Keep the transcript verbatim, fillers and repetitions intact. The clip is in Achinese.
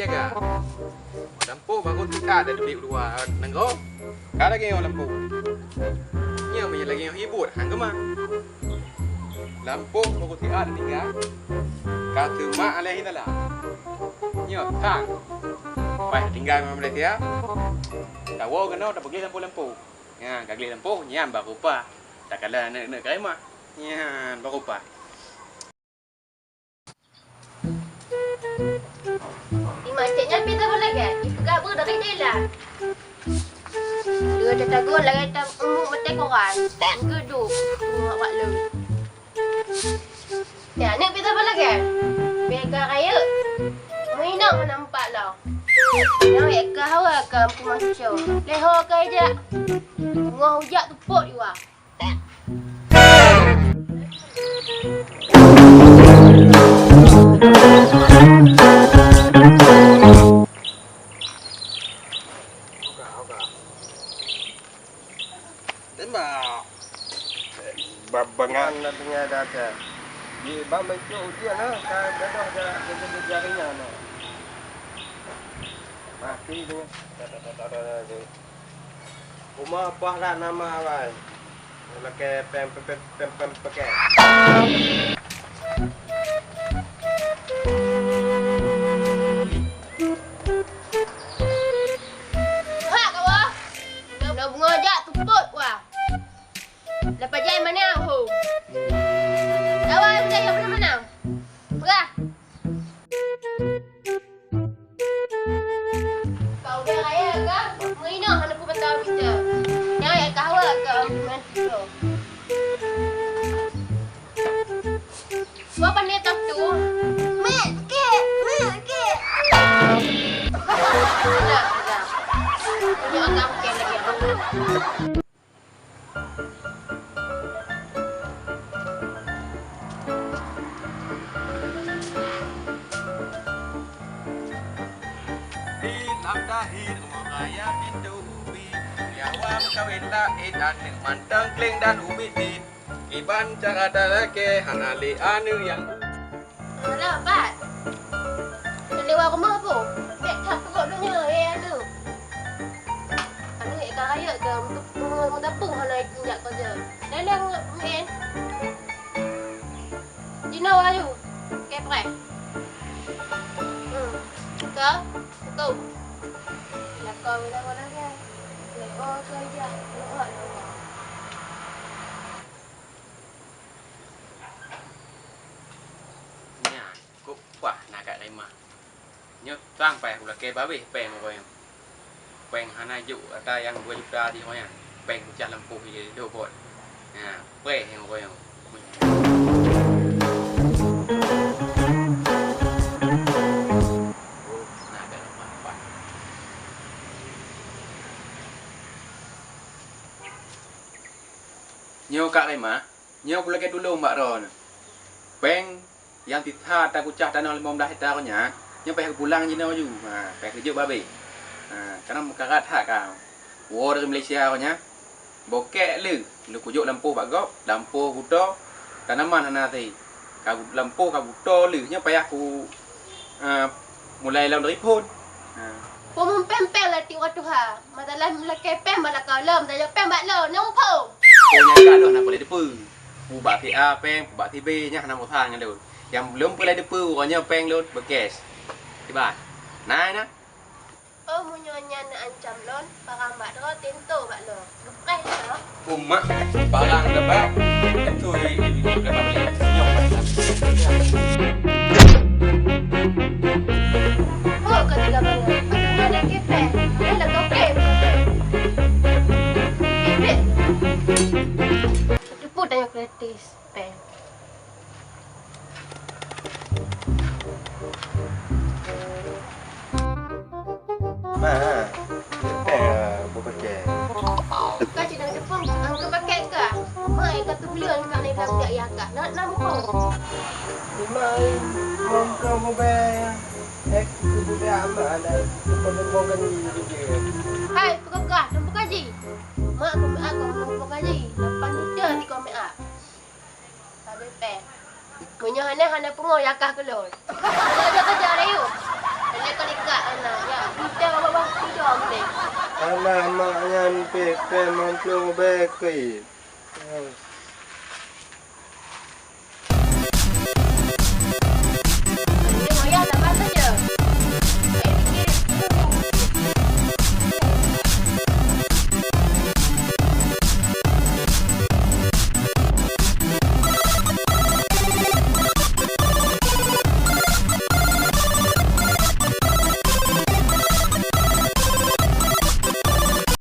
Ka. Lampôh baru tiat dah teubiet u luwa nanggroe. Ka lagèe nyoe lampôh. Nyoe meunyo lagèe nyoe hibot, han geumah. Lampôh baru tiat tinggai. Ka teumat alaihi salam. Nyoe sang. Paih tinggai Malaysia. Tawoe keunoe tapeugléh lampôh-lampôh. Nyan, ka gleh lampôh, nyan baru paih. Takalon aneuk-aneuk Karimah. Nyan baru paih. Di macet nyan pih saban lagèe, ipeugah beu dari jalan. Dua tatagun lagèe tam umu meuté koran. Geuduek, tengok bak lôn. Ya, ni pih saban lagèe. Bèk ka rayeuk. Meuinong hana meupat lom. Nyang ék ka hawa ka meucue. Lé ho ka ijak. Teungoh ujak teupot iwa. Tembak. Ba-, bangat. Ban na tinggai data. Di ban mencok ujian ha, ka gadoh ja-, ja-, ja-, jaringan ha. Mati tu. Uma pah lah nama awai. Lakèe pèng, pèng, pèng, pèng, pèng, pèng. Hak kawa. Dah bunga jak tupot wah. Lepas jai mana ho? Kawa udah yang mana-mana. Perah. Kau udah raya ke? Meuinong hana peubeutôi kita. Nyang ya kawa ke meuinong. Gua pandai tak tu. Mek, kek, mek, kek. Dah, dah. Tunjuk agam kek lagi. Di lam dahé rumoh raya pintoe ubit, nyawa meukawen laén aneuk mantong kleng dan ubit-bit. Kiban cara talakèe hana lé aneuk nyang Alah, Pat. Lewat rumah pun. Bèk that peugot donya, eh, aneuk. Aneuk ka rayeuk ke, untuk meutapung hana jak kerja. Leleng ngen. Jinoe ayu. Kepreh. Hmm. Ka, betul. Lakau bila mana kan? Lewat kerja. Lewat, lewat. Nyan, kok paih na Kak Rema. Nyoe sang paih ulakèe babeh pèng uroe nyoe. Pèng hana jok ata nyang dua juta di uroe nyan. Pèng kucah lampôh di dua bot. Nah, pèng nyang uroe nyoe. Oh, na Kak Rema paih. Nyoe Kak Rema, nyoe kulakèe tulông bak droeneuh. Pèng nyang titha takucah tanoh limong blaih hekta nyan, nyoe payah kupulang jinoe aju. Ha, payah kujok babeh. Ha, karena meukarat that ka. Woe dari Malaysia nyan. Bokek lé, lôn kujok lampôh bak gob, lampôh kuto, tanaman hana até. Ka lampôh ka kuto lé, nyoe payah ku, ha, mulai lom dari phon. Ha. Peumumpén péng lam tiep watèe tuha. Masalah lakèe péng bak lakau lom, tajak péng bak lôn, nyang phon. Oh, nyang ka lôn hana peureulèe teupeu. Peubak si A péng, peubak si B, nyan hana urusan ngon lôn. Nyang lôn peureulèe teupeu, uroe nyoe péng lôn beucash. Kiban. Nah, nah. Oh, meunyoe nyan neuancam lôn, barang bak droe teuntèe bak lôn. Geupreh lôn. Umat barang leubeh, itu leubeh nyoe. Ho ka tiga bulan, aku ada kepeng, dia dah kokek. Bibit. Teupeu tanya gratis, peng. Ma, teh, bu pacé. Ka sidang teupeue, angka pakai ka. Ma, ka teubileuen ka ni lam jak ya ka. Nak nam ko. Ima, mongko bubé. Eh, bubé ama ada. Bubé kan ni. Hai, peugah, dan peugah ji. Ma, aku, aku, aku peugah ji. Lapan juta di kau make up. Sabe pèng. Meunyoe hana, hana pungo yakah keu lôn. Lôn jak keujak lé yue. Lé keu likak Kita bawa-bawa tidur boleh. Alah, mak nyan pih pèng limong ploh bèe keuh.